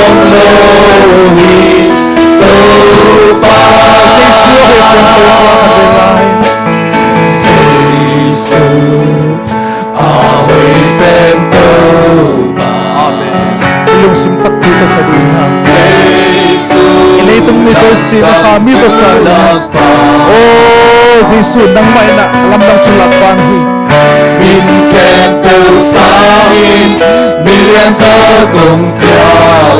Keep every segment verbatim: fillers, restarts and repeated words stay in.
Jesu a hoih pen Topa ka zui lai. Jesu a hoih pen Topa. Amen. I lungsim takpi ka sa ding hi. Jesu. I leitung mite sin a kha mi basa ding. O Jesu, nangmah in a lamdang thulak pa na hi. Min khempeuh sangin milian zo kong pia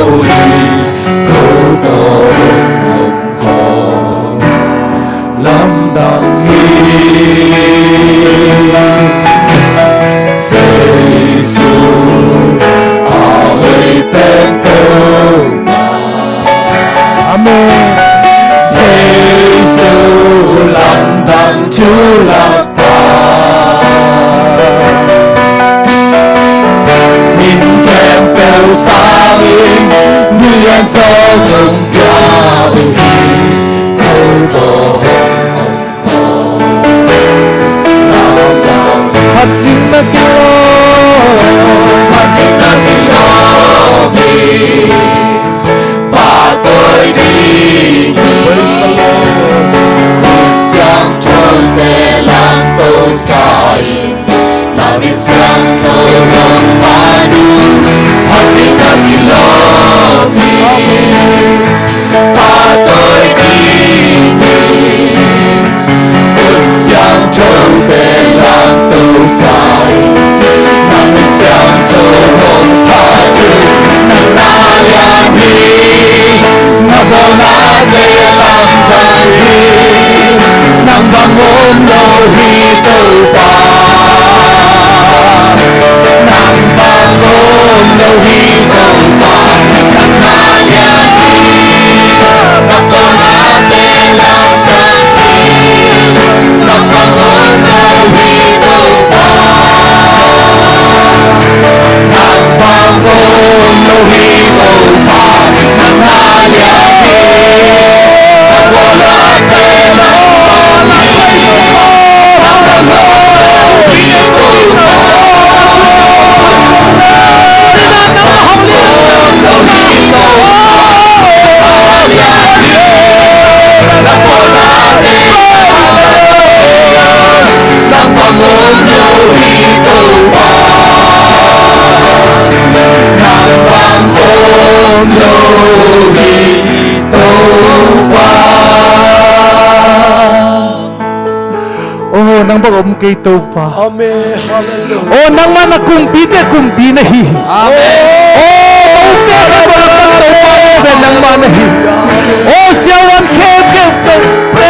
uh hi. Ko tawh hong om khawm lamdang hi. Jesu a hoih pen Topa. Amen. Jesu lamdang thulak pa. Min khempeuh sangin milian zo kong pia uh hi. Ko tawh hong om khawm lamdang. Phat ding na kilawm. Phat ding na kilawm hi. Pahtawi ding hi. Praise the Lord. Khut siangthote lamto sa in, Launit siangtho hong phat uh, phat ding na kilawm hi. Pahtawi ding hi. Khut siangthote lamto sa in, Launit siangtho hong phat uh, nang na lian hi. Na bawlnate lamdang hi. Nang bang om lo hi Topa. Nang bang om lo hi Topa. Nang na lian hi. Na bawlnate lamdang hi. Nang bang om lo hi Topa. Nang bang om lo hi Topa, nang na lian hi. Nang bawlnate lamdang hi. Nang bang om lo hi Topa. Nang bang om lo hi Topa. Nang bang om lo hi Topa. Nang bang om lo hi Topa. Oh, nang bang om kei Topa. Amen. Hallelujah. Oh, nangmah na kumpite kumpi na hi. Amen. Oh, Topa, nang bang om Topa, nangmah na hi. Oh, siavuan khempeuh te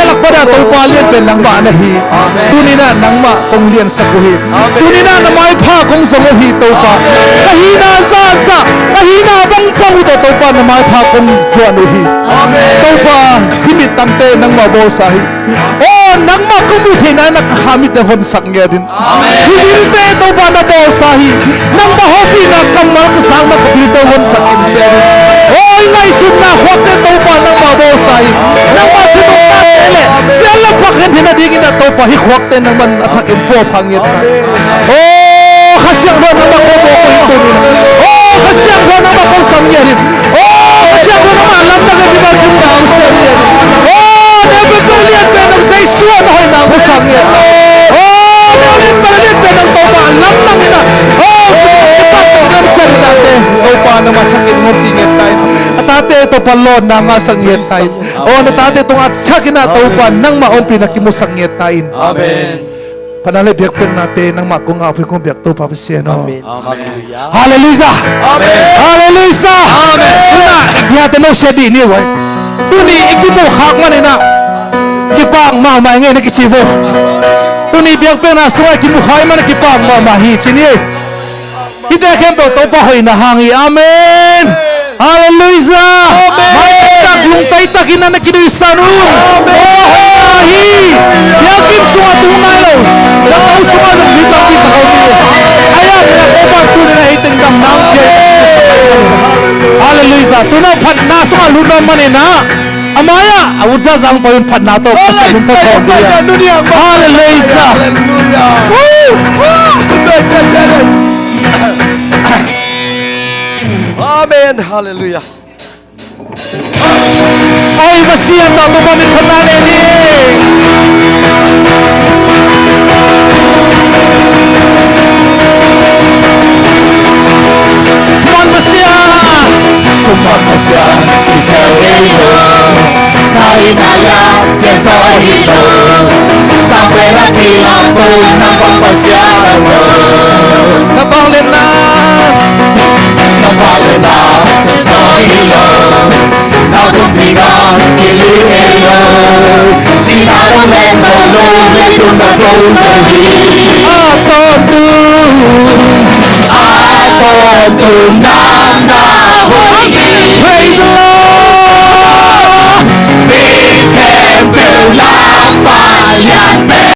lak pan a Topa lian pen nangmah na hi. Amen. Tuni-in ah nangmah kong liansak uh hi. Amen. Tuni-in ah na maipha kong zong uh hi Topa. Amen. Ka hihna zahzah, ka hihna bangbang uh tawh Topa na maipha kong zuan uh hi. Amen. Topa, hih mittangte nangmah bawlsa hi. Oh, nangmah kong muh theihna in ah ka kha mitte honsak ngiat in. Amen. Hih bilte Topa na bawlsa hi. Nangmah hopihna kammal ka zakna ka bilte honsak in ciat in. Oh, i ngaihsutna khuakte Topa nangmah bawlsa hi. Nangmah thunungnate le sial le phak khen theihna dingin ah Topa hih khuakte nangmah in a thakin puahpha ngiat in ah. Oh, Kha Siangtho nangmah kong mawk uh hi tuni-in ah. Oh, Kha Siangtho nangmah kong sam ngiat in. Oh, Kha Siangtho nangmah lamdang in mimal kim na hong sem ngiat in. Oh, neu pen lian pen nang Jesu a na hoihna hong sang ngiat. Oh, neu lian pen lian pen nang Topa lamdang in ah. Oh, kipak tawh nang ciat in ah te. Topa nangmah thakin hong pi ngiat ta in. A tate Topa lawnna ngahsak ngiat ta in. Oh, na tate tungah a thakin ah Topa nangmah ompihna kimusak ngiat ta in. Amen. Phatna le biakpiaknate nangmah kong ngah uh hi. Kong biak Topa Pasian aw. Amen. Amen. Halleluiah. Amen. Halleluiah. Amen. Tuni-in ah i biate no sia dih ni uh ei. Tuni i kimuh khak manin ah kipak mahmah ing ei na kici uh ei. Tuni biakpiakna sungah i kimuh khak manin kipak mahmah hi ci ni ei. Hihte khempeuh Topa hoihna hang hi. Amen. Halleluiah. Amen. Maitai tak, lungtai takin na kinuihsan un. Amen. Topa hoihna hi. Biakinn sungah tung nai lo, na to sungah zong mi tampi tak a om hi. Ahi hangin ah Topa tuni-in ah ei teng damna hong pia hi. Halleluiah. Tu-in ah phatna sungah lut nuam manin ah a mai-ah a ut zahzah hong pai un. Phatna tawh Pasian hong pia. Halleluiah. Halleluiah. Woo! Woo! Amen. Halleluiah. Oi, Pasian tawh Topa min phatna nei ni. Thuman Pasian. Thuman Pasian, i tel ei lo. Na ina ya, pian sa hi lo. Sa pe na ki la ko na pa Pasian lo. Na bang le na. Na bang le na, pian sa hi lo. Na kum pi ga, ki li ei lo. Si na dong le sa lo, le tum na so sa hi. A to tu. A to tu na na hoi hi. Praise the Lord. Mi khempeuh Lampa lianpen.